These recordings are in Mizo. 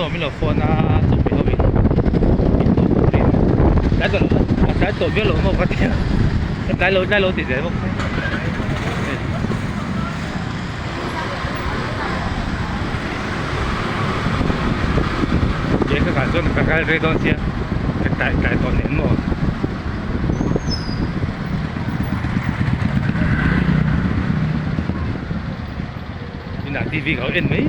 hnuah min lo phone a chawhmeh ho in in tawh turin tlai tawh lo a tlai tawh viau lo maw ka tia ka tlai lo tlai lo ti zel bawk se ka kal chuan ka kal rei dawn sia ka tlai tlai tawh nen maw. Inah TV ka lo en mai.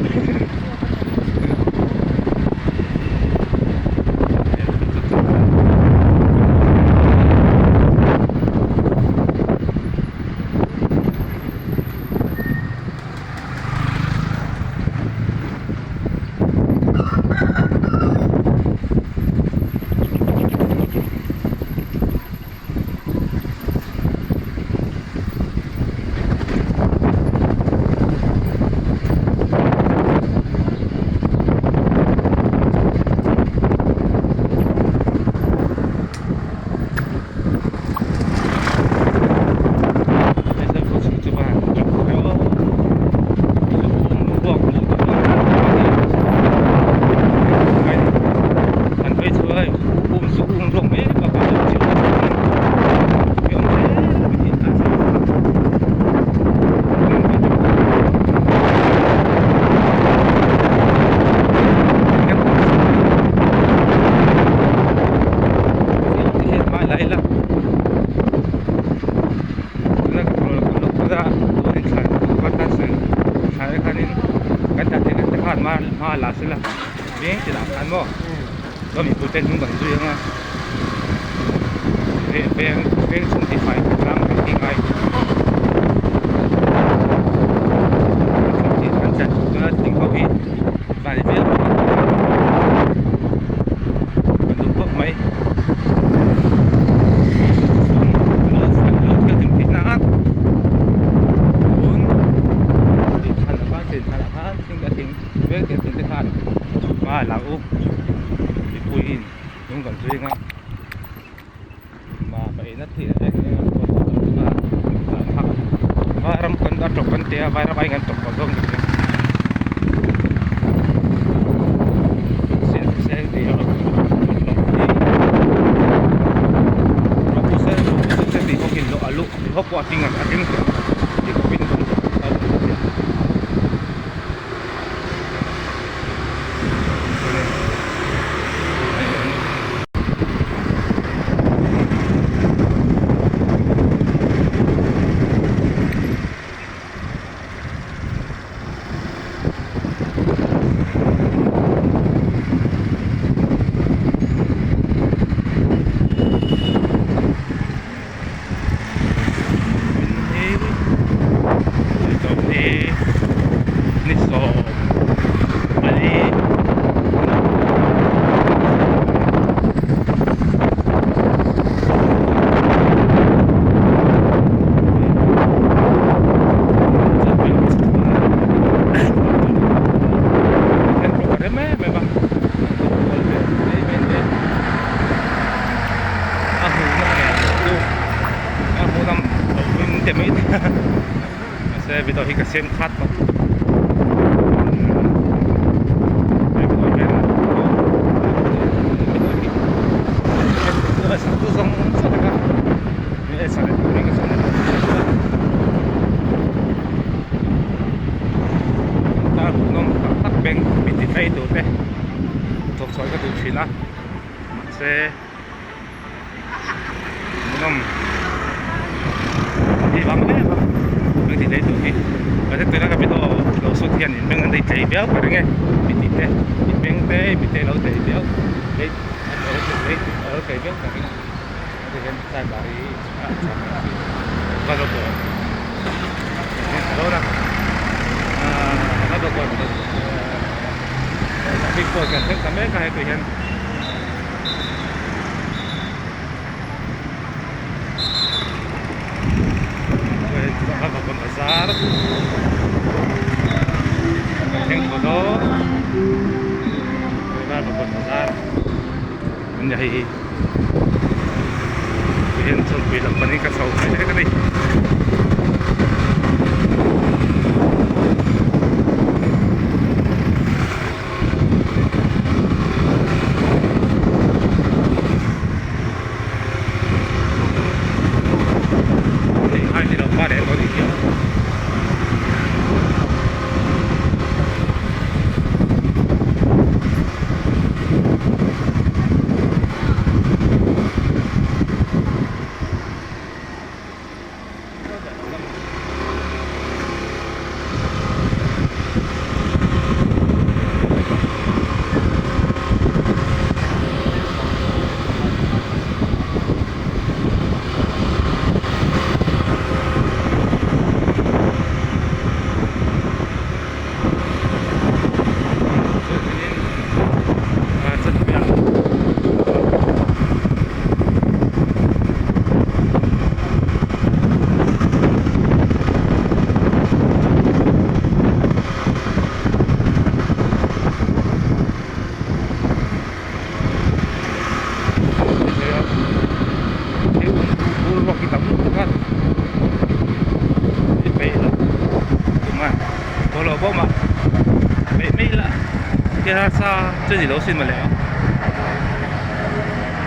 harsa chu ni lo sin mawle aw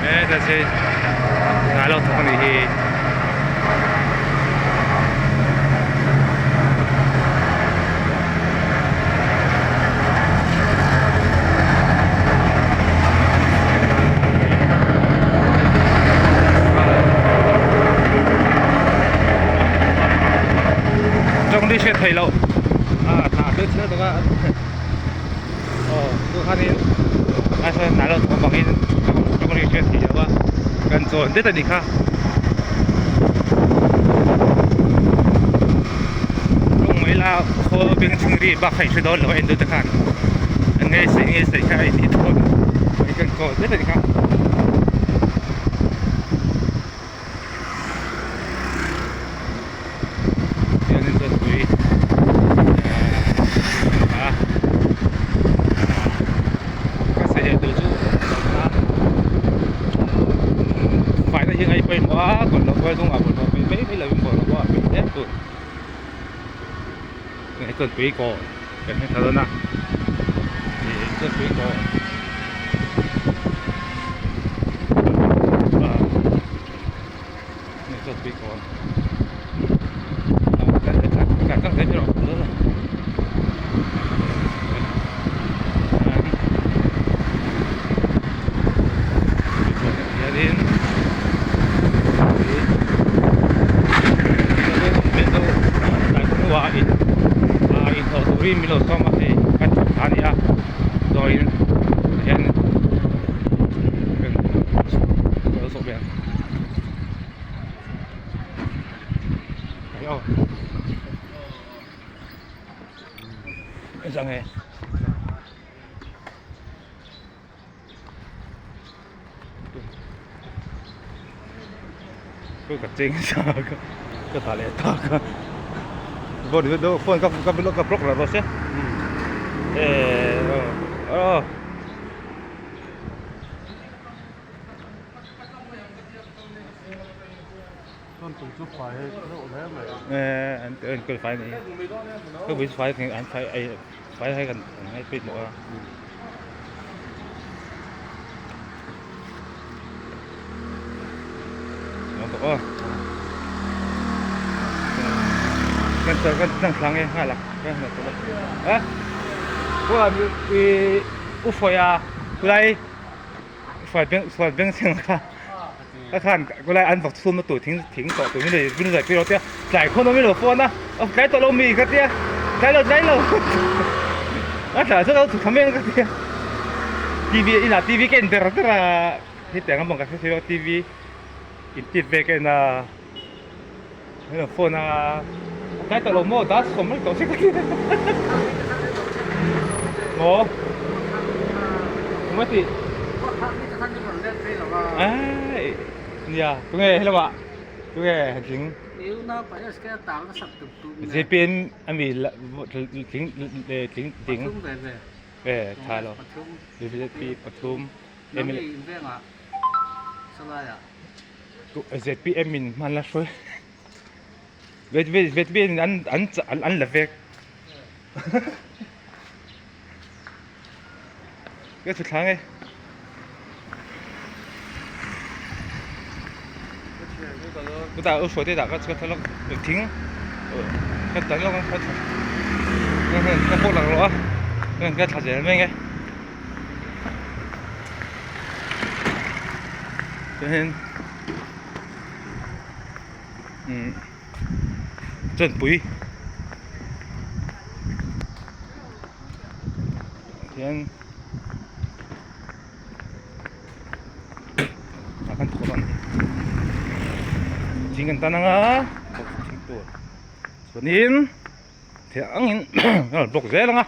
e ta che hna lo thawk anih hi. Tawng ri hriat theih loh a hna deuh chiah tak a aw tu khanin a sawn hna lo thawk avangin tawng ri hriat theih loh a kan chawn det a nih kha tawng mai la khawl beng chhung ri bak kha i hre dawn lo a en deuh te khan a ngei saih ngei saih kha a intih dawn kan chawn det a nih kha. Hianin chuan tui a ka sawi leh tur chu faina hi ngaih pawimawh a bawlhhlawh pawh hnungah bawlhhlawh paih mai mai lovin bawlhhlawh pawh a paih hle tur hei chuan tui kawn kan hre thla dawn a ih chuan tui kawn Ka khan kulai an vawk chhum na tur thing thing tawh tur min rawn min rawn pui tia tlai khawn awm ilo phone a tlai tawh lo mi ka tia tlai lo tlai lo a tla chu lo thutha mai ang ka tia tv inah tv ka en ber ber a hetiang a bang ka hre thei lo tv in tit ve ka en a min rawn phone a tlai tawh lo maw dar sawm mai tawh che ka tia maw engmah tih Ai nia tunge helama tunge tling zpm ami tling tling tling e tha lo bjp pathum zpm in hman la hruai zpm in an an an la vek Ka chhu thlang e. Ka ta u hruai te dah ka ka lawk thing ka tan lawk ka ka pawh lak lawh a ka thla zel mai nge chuanin umm chawnpui Hian ah khan thawh a ni thing kan tan anga thing tur chuanin thei angin kan rawn bawk zel anga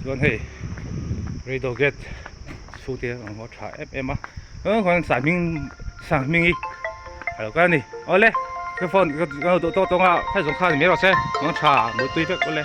chuan hei radio gate chhung te ang a tha em em a chuan sanghming sanghmingi a lo kal a ni awle ka phone ka duh tawk tawk a hei zawng kha ni mai rawh se mang tha mutui vek awle.